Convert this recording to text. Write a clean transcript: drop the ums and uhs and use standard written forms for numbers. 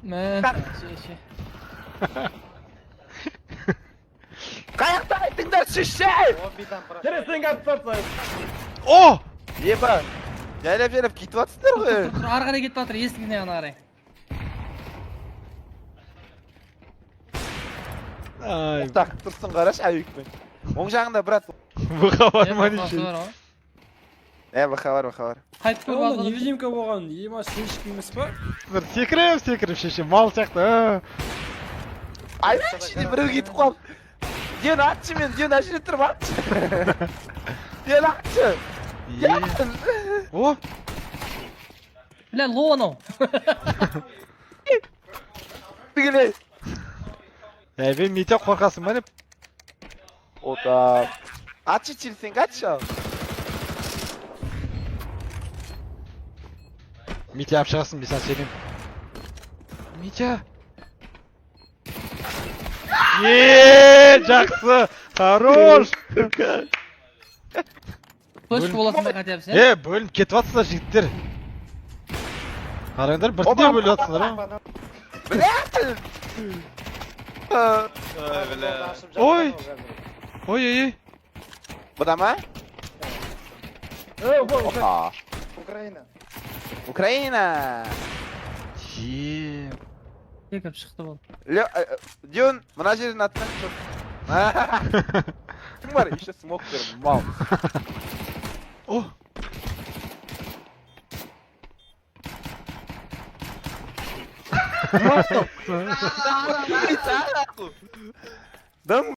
Мә, ше. Қаяқта айтыңдар, шеше! Тересінен атып тастайын. О! Еба. Жайлап жайлап кетіп жатсыңдар ғой. Тұр, тұр, ары қарай кетіп жатыр, есігіне ана қарай. Ай, Тақ тұрсын қарашы әуекпен. Оң жағында, брат. ВХ бар ма Е, неше? бар ғой. Е, ВХ бар, ВХ бар. Қайтып көріп Онда алды. невидимка болған, ема сен ешкім емес па? Бір секіріп секіріп шеше мал сияқты. А. Айтшы, біреу кетіп қалды. Ден атшы мен, Ден ана жерде тұрып атшы. Ден атшы. Е. О, Бля, ло анау. Түгелей. Әй, мен Митя қорқасың ба деп? Ота. Атшы, челсең атшы. Митя алып шығасың, мен саған сенемін. Митя. Е, жақсы. Хорош. Точка боласың ба хотя бы сен? Е, бөлініп кетіп жатсыңдар, жігіттер. Қараңдар, біртіндеп бөліп жатсыңдар, а. Бля. Ой. Ой, ой, ой. Бұда ма? Ей, опа, Опа. Украина. Украина. Е. Секіріп шықты бұл. Дюн, мына жерден атсаң чё? Кім бар? Еще смок бер, мал. О. Дым.